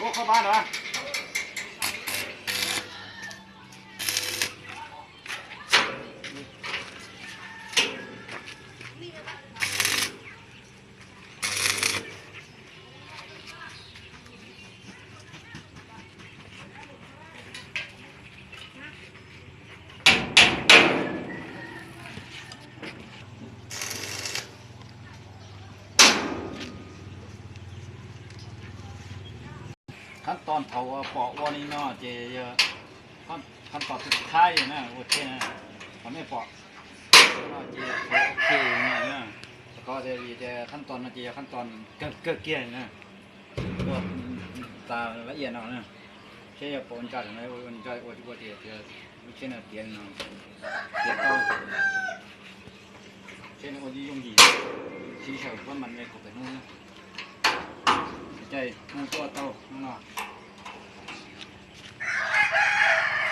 Koj pab na. Khab toj thaum uas pom ua li no ces yog khab toj twb thaib na, ua tsheb na, qhov nej pom no ces thaum ua ke na, qhov tias vim tias khab toj no ces yog khab toj kawg kawg kiag na, ua tas la iam no na, seb yog pom ntsa no ua ntsa ua ua tias lub tsheb no tiav no tiav tau, seb nws ua yooj yim, sib xyaw pab mas kaum peb hnub, caij hnub tuaj tau hnub no.